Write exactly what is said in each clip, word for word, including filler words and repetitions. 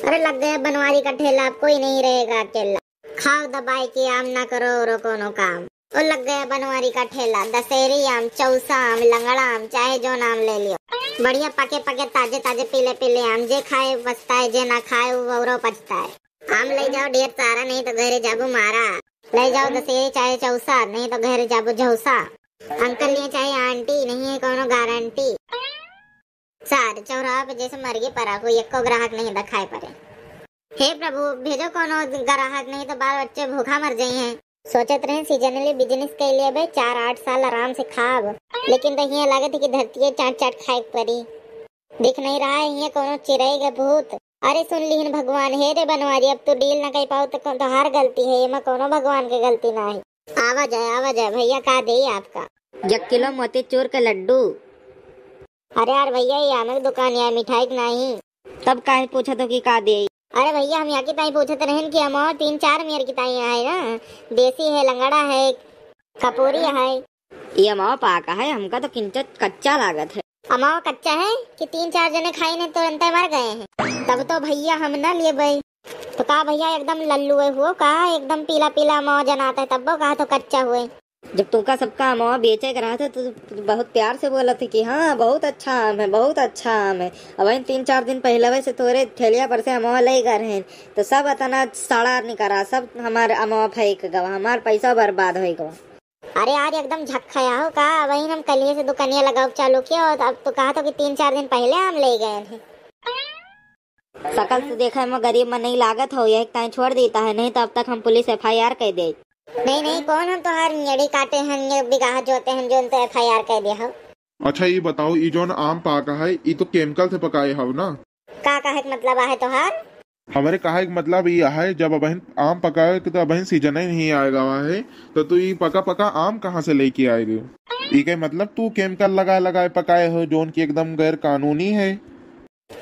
अरे लग गया बनवारी का ठेला, अब कोई नहीं रहेगा अकेला। खाओ दबाई के आम, ना करो औरो कोनो काम। ओ लग गया बनवारी का ठेला, दशहरी आम, चौसा आम, लंगड़ा आम, चाहे जौन आम ले लियो। बढ़िया पके पके, ताजे ताजे, पीले पीले आम, जे खाए पछताए, जे ना खाए वो औरो पछताए। आम ले जाओ ढेर सारा, नहीं तो घरे जाबू मारा। ले जाओ दशहरी चाहे चौसा, नहीं तो घरे जाबू झौसा। अंकल लिए चाहे आंटी, नहीं है कोनो गारंटी। सार चौराहा पे जैसे मरगी परा, कोई एको ग्राहक नहीं दिखाई पड़े। हे प्रभु, भेजो कोनो ग्राहक, नहीं तो बाल बच्चे भूखा मर जाई हैं। सोचत रहे seasonally business के लिए बे चार आठ साल आराम से खाब, लेकिन तो हियां लागत है कि धरतिये चाट चाट खाए के पड़ी। दिख नहीं रहा है हियां कोनो चिरई के भूत। अरे सुन लिहिन भगवान, हे रे बनवारी, अब तू deal न कर पाओ तो को-, तोहार गलती है, एमा कोनो भगवान के गलती ना है। आवा जाए, आवा जाए भैया, का देई आपका? एक किलो मोतीचूर के लड्डू। अरे यार भैया, ये आमे के दुकान या मिठाई के नाही। तब काहे पूछत हो कि का देई? अरे भैया, हम यहाँ की ताई पूछत रहन कि अमवा तीन चार मेर की ताई है ना, देसी है, लंगड़ा है, कपूरी है। ये अमवा पाका है, हमका तो किंचत कच्चा लागत है। अमवा कच्चा है कि तीन चार जने खाई ने तुरंते मर गए हैं। तब तो भैया हम न लेबे। तो का भैया एकदम लल्लू है हुओ का, एकदम पीला पीला अमवा जनाता है, तब वो कहा तो कच्चा हुए। जब तुमका सबका अमवा बेचे के रहा था तो बहुत प्यार से बोला था कि हाँ बहुत अच्छा आम है, बहुत अच्छा आम है। अब इन तीन चार दिन पहले से तोरे ठेलिया पर से अमवा ले गए रहे तो सब इतना सड़ा निकरा, सब हमार अमवा फेंक गवा, हमार पैसा बर्बाद हो गवा। अरे यार एकदम झक खाया हो का, वही हम कलिए से दुकानिया लगाओ चालू किया और अब तो कहा तो कि तीन चार दिन पहले आम ले गए थे। सकल से देखा है, मैं गरीब में नहीं लागत हो, यही ताई छोड़ देता है, नहीं तो अब तक हम पुलिस F I R कर दे। नहीं नहीं, कौन हम तोहार मेड़ी काटे हैं, ये बिगाह जोते हैं, जो तो F I R कर दे हो। अच्छा ये बताओ, ये जोन आम पाका है, ये तो chemical से पकाए हो ना? का कहे के मतलब आहे तोहार? हमारे कहे के मतलब ये है, जब अबहिन आम पकाए के तो अबहिन season ही नहीं आएगा है, तो तू ये पका पका आम कहाँ से लेके आए रहे हो? ये के मतलब तू chemical लगाए लगाए पकाए हो, जोन की एकदम गैर कानूनी है।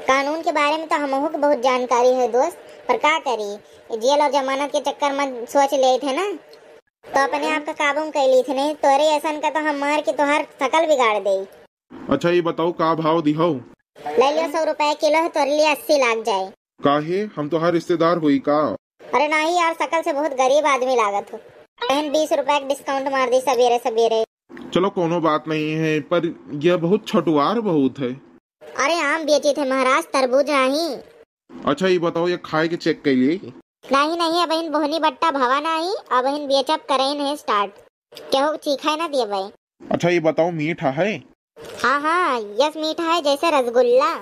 कानून के बारे में तो हमहू के बहुत जानकारी है दोस्त, पर का करी, जेल और जमानत के चक्कर में सोच लेत है ना, तो अपने आप का काबू में कर ली थे, नहीं तोरे ऐसन का तो हम मार के तोहार शकल बिगाड़ दे। अच्छा ये बताओ का भाव दिहो? ले लियो, सौ रुपए किलो है, तोरे लिए अस्सी लाग जाए। काहे, हम तोहार रिश्तेदार होई का? अरे नाही यार, शकल से बहुत गरीब आदमी लागत हो। बहन बीस रुपए का discount मार दी सबेरे सबेरे। चलो कोनो बात नहीं है, पर यह बहुत छटुआर बहुत है। अरे आम बेचित है महाराज, तरबूज नाही। अच्छा ये बताओ, ये खाए के check कर लिए? नाही नाही, अबहिन बोहनी बट्टा भवा नाही, अबहिन बेचब करेन है start। केहू चीखा ना दिए भाई। अच्छा ये बताओ, मीठा है? हाँ हाँ, यस मीठा है, जैसे रसगुल्ला।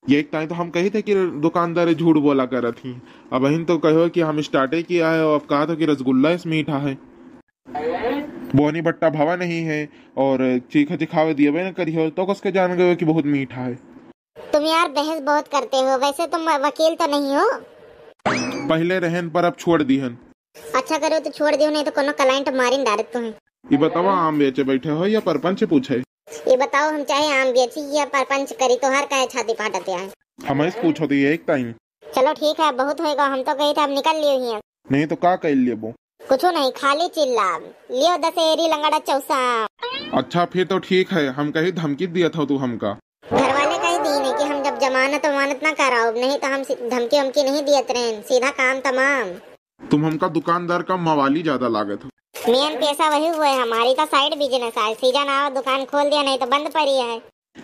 ये एक time तो हम कही थे कि दुकानदार झूठ बोला करत ही, अबहिन तो कहो कि हम start ही किया है और अब कहा था कि रसगुल्ला यस मीठा है। बोहनी बट्टा भवा नहीं है और चीखा चिखावे दिए ना करियो, तो कसके जान गए कि बहुत मीठा है। तुम यार बहस बहुत करते हो, वैसे तुम वकील तो नहीं हो। पहले रहन पर अब छोड़ दिहन। अच्छा करो तो छोड़ दियो, नहीं तो कोनो client मारिन डारत तुम्हें। ये बतावा, आम बेचे बैठे हो या परपंच पूछे? ये बताओ, हम चाहे आम बेची या परपंच करी, तोहार काहे छाती फाटत है? हम ऐसे पूछो तो ये एक time। चलो ठीक है, बहुत होएगा, हम तो कही थे अब निकल लियो ही। नहीं तो का कर लेबो? कुछ नहीं, खाली चिल्ला लियो, दशहरी लंगड़ा चौसा। अच्छा फिर तो ठीक है, हम कही धमकी दिया था तू हमका। घर वाले कही दी नहीं कि हम जब जमानत वमानत ना कराओ, नहीं तो हम सी-, धमकी वमकी नहीं दियत रहेन, सीधा काम तमाम। तुम हमका दुकानदार का मवाली ज्यादा लागत हो। Main पैसा वही हुए, हमारी तो side business है, season आवा दुकान खोल दिया, नहीं तो बंद पड़ी है।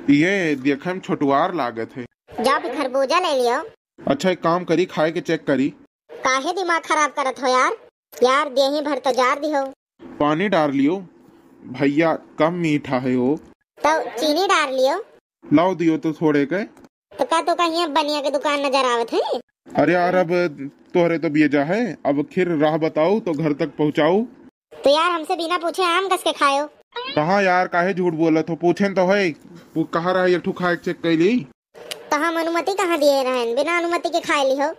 ये देखे में छोटुआर लागत है। जाओ फिर खरबूजा ले लियो। अच्छा एक काम करी, खाए के check करी। काहे दिमाग खराब करत हो यार? यार देही भर तो जार दिहो। पानी डार लियो भैया, कम मीठा है वो। तो चीनी डार लियो। लाओ दियो तो थोड़े के। तो का तो कहीं बनिया के दुकान नजर आवत है? अरे यार अब तोहरे तो बेजा है, अब खीर राह बताओ तो घर तक पहुँचाओ। तो यार हमसे बिना पूछे आम कस के खायो? कहाँ यार, काहे झूठ बोलत हो? पूछेन तो है, वो कहा रहा एक ठो खाए के check कैली। तो हम अनुमति कहाँ दिए रहन, बिना अनुमति के खाए ली हो?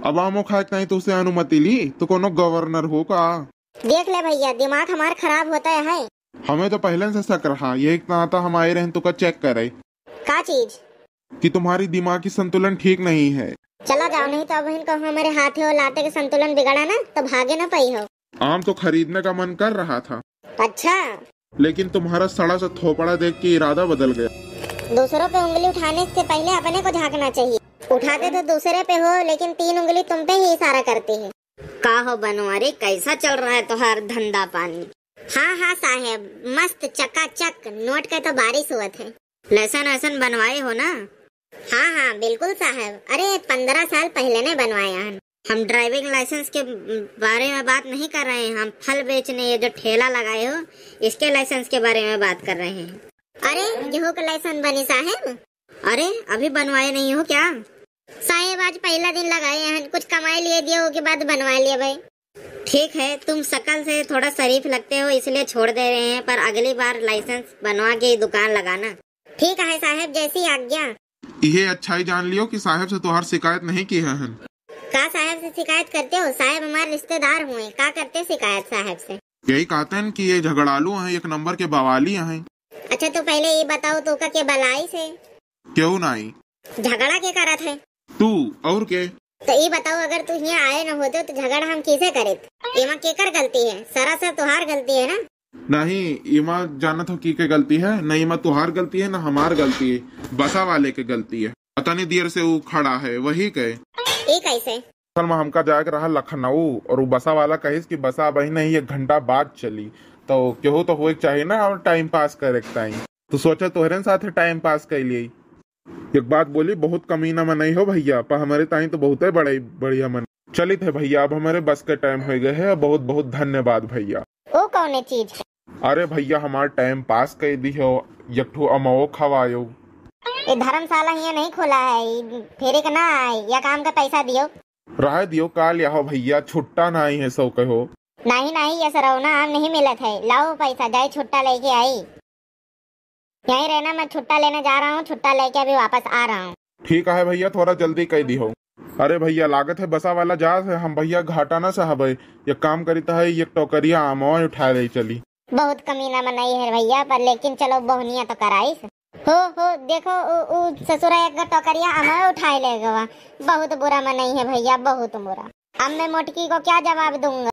अब आमो खाए के नहीं तो उसे अनुमति ली, तो कोनो governor हो का? देख ले भैया, दिमाग हमार खराब होता है। हमें तो पहले से शक रहा, यही नाता हम आए रहन तो का check करे। का चीज? कि तुम्हारी दिमागी संतुलन ठीक नहीं है। चला जाओ, नहीं तो अब इनको हमारे हाथे और लाते के संतुलन बिगड़ा ना, तो भागे ना पाई हो। आम तो खरीदने का मन कर रहा था। अच्छा। लेकिन तुम्हारा सड़ा सा थोपड़ा देख के इरादा बदल गया। दूसरों पे उंगली उठाने से पहले अपने को झांकना चाहिए। उठाते तो दूसरे पे हो, लेकिन तीन उंगली तुम पे ही इशारा करती है। का हो बनवारी, कैसा चल रहा है तुम्हारा धंधा पानी? हाँ हाँ साहेब, मस्त चकाचक, नोट के तो बारिश हुआ थे। लाइसेंस वाइसेंस बनवाए हो ना? हाँ हाँ बिल्कुल साहेब, अरे पन्द्रह साल पहले ने बनवाया है। हम ड्राइविंग लाइसेंस के बारे में बात नहीं कर रहे हैं, हम फल बेचने, ये जो ठेला लगाए हो, इसके लाइसेंस के बारे में बात कर रहे हैं। अरे, गेहूं का लाइसेंस बनी साहेब? अरे, अभी बनवाए नहीं हो क्या? साहेब, आज पहला दिन लगाए हैं, कुछ कमाई लिए दिए, ओके बाद बनवा लिए भाई। ठीक है, तुम शकल से थोड़ा शरीफ लगते हो, इसलिए छोड़ दे रहे हैं, पर अगली बार लाइसेंस बनवा के ही दुकान लगाना। ठीक है साहेब, जैसी आज्ञा। इहे अच्छाई जान लियो कि साहेब से तोहार शिकायत नहीं किहे हन। का साहेब से शिकायत करते हो? साहेब हमारे रिश्तेदार हुए, का करते शिकायत साहेब से? यही कहते हैं कि ये झगड़ालू हैं, एक नंबर के बवाली हैं। अच्छा, तो पहले ये बताओ, तो का के बलाई से? क्यों नहीं? झगड़ा के करत है? तू, और के? तो ये बताओ, अगर तू यहाँ आए न होते तो झगड़ा हम किसे करित? एमा केकर गलती है? सरासर तुहार गलती है ना? नहीं, इमा जानत हो की के गलती है? नहीं, इमा तुहार गलती है, ना हमार गलती है, बसा वाले के गलती है। अतनी देर से वो खड़ा है, वही के। ई कैसे? असल में हमका जाए के रहा लखनऊ, और वो बसा वाला कहिस कि बसा अबही नहीं, एक घंटा बाद चली। तो केहू तो होए के चाहिए ना, और टाइम पास करे के टाइम। तो सोचा तोहरे साथ टाइम पास कर लिए। एक बात बोली, बहुत कमीना मनई हो भैया, पर हमारे ताई तो बहुते बड़े बढ़िया मन। चलित है भैया, अब हमारे बस के टाइम हो गए है। बहुत बहुत धन्यवाद भैया। ओ कौने चीज है? अरे भैया, हमार टाइम पास कर दियो, एक ठो अमवो खवायो। ये धर्मशाला हियाँ नहीं खोला है, ई फेरे के ना आई, या काम का पैसा दियो। रह दियो, काल यहाँ भैया छुट्टा ना आई है सौ कहो। नहीं नहीं, ये सरौना आम नहीं मिलत है, लाओ पैसा, जाए छुट्टा लेके आई। यहीं रहना, मैं छुट्टा लेने जा रहा हूँ, छुट्टा लेके अभी वापस आ रहा हूँ। ठीक है भैया, थोड़ा जल्दी कर दियो। अरे भैया, लागत है बसा वाला जा है, हम भैया घाटा ना सहबे। एक काम करित है, एक टोकरिया आमवा उठा ले चली। बहुत कमीना मनई है भैया, पर लेकिन चलो बहुनिया तो कराइस। हो हो, देखो उ, उ ससुरा एक टोकरिया आमवा उठाए ले गवा। बहुत बुरा मनई है भैया, बहुत बुरा। अब मैं मोटकी को क्या जवाब दूंगा?